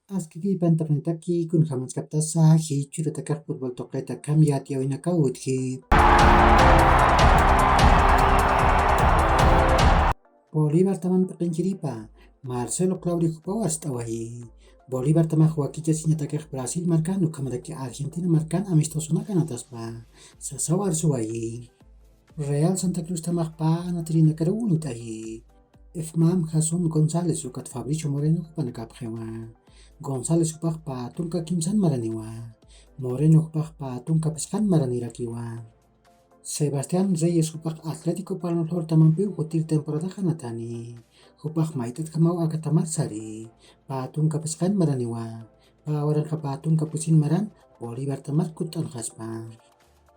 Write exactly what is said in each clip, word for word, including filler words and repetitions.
Askakipantaqnitaki kunjamanskaptasa jichhurutakax futbol tuqita kamyatiyawinakaw utji. Bolivartaman p'iqinchiripa, Marcelo Claudio jupaw arst'awayi. Bolivartamax wakichasiñatakax Brasil markan ukhamaraki Argentina markan amistosonak anataspa sasaw arsuwayi. Real Santa Cruztamax pä anatirinakaruw uñt'ayi. Efmam Jason González ukat Fabricio Moreno jupanakapxiwa. González jupax pä tunka kimsan maraniwa. Moreno jupax pä tunka phisqan maranirakiwa. Sebastián Reyes jupax Atlético Palmaflortamampiw jutir temporada janatani. Jupax mayt'atjamaw akatamar sari. Pä tunka phisqan maraniwa. Pä waranqa pä tunka pusin maran Bolivartamar kutt'anxaspa.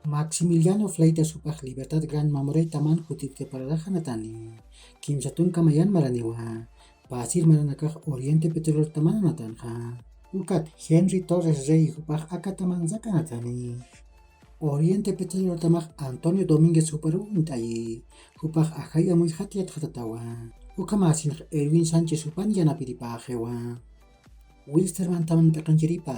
Maximiliano Fleitas jupax Libertad Gran Mamoretaman jutir temporada janatani. Kimsa tunka mayan maraniwa. Pasir maranakax Oriente Petrolortaman anatanxa. Ukat Henry Torres Rey jupax akataman sakanatani. Oriente Petrolortamax Antonio Domínguez juparuw uñt'ayi. Jupax ajay amuyxat yatxatatawa. Ukhamäsinx Erwin Sánchez jupan yanapiripäxiwa. Wilstermantaman p'iqinchiripa,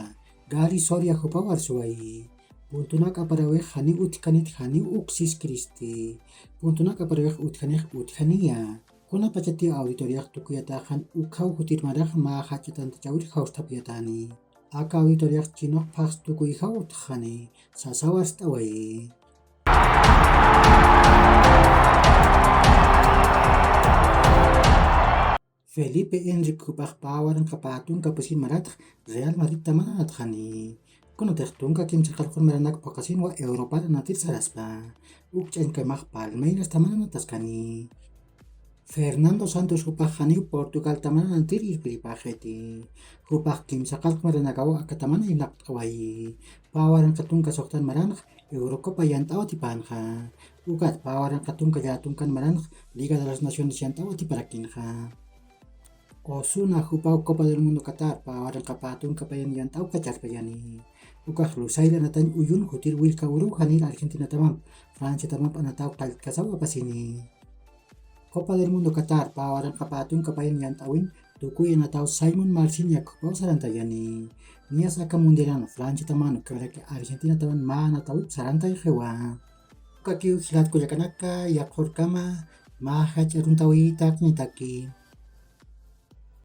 Gary Soria jupaw arsuwayi. Puntunak aparawix janiw utjkanit janiw uk siskiristi. Puntunak aparawix utjkanix utjkaniya. Kunapachati auditoriax tukuyatäxan ukhaw jutir marax mä jach'atantachäwir jawsthapiyatäni. Aka auditoriax chinux phaxs tukuyjaw utjxani sasaw arst'awayi. Felipe Enrique jupax pä waranqa pä tunka pusin maratx Real Madridtaman anatxani. Kunatix tunka kimsa qallqun maranak phuqhasinwa Europar anatir saraspa. Uk ch'añkamax Palmeirastaman anataskani. Fernando Santos jupax janiw Portugaltaman anatir irpiripäxiti. Jupax kimsa qallq maranakaw akataman irnaqt'awayi. Pä waranqa tunka suxtan maranx Eurocopa yant'aw atipänxa. Ukat pä waranqa tunka llätunkan maranx Liga de las Naciones yant'aw atiparakinxa. Osuna jupaw Copa del Mundo Qatar pä waranqa pä tunka payan yant'aw kacharpayani. Ukax Lusail anatañ uyun jutir willka uruw janir Argentinatamamp, Franciatamamp anataw qalltkasaw apasini. Copa del Mundo Qatar pä waranqa pä tunka payan yant'awin tukuy anataw Simon Marciniak jupaw sarantayani. Niyas aka mundialan Franciataman ukhamaraki Argentinatawan mä anatawip sarantayxiwa. Ukakiw jilat kullakanaka, yaqhurkama mä jach'a aruntawitaknitaki.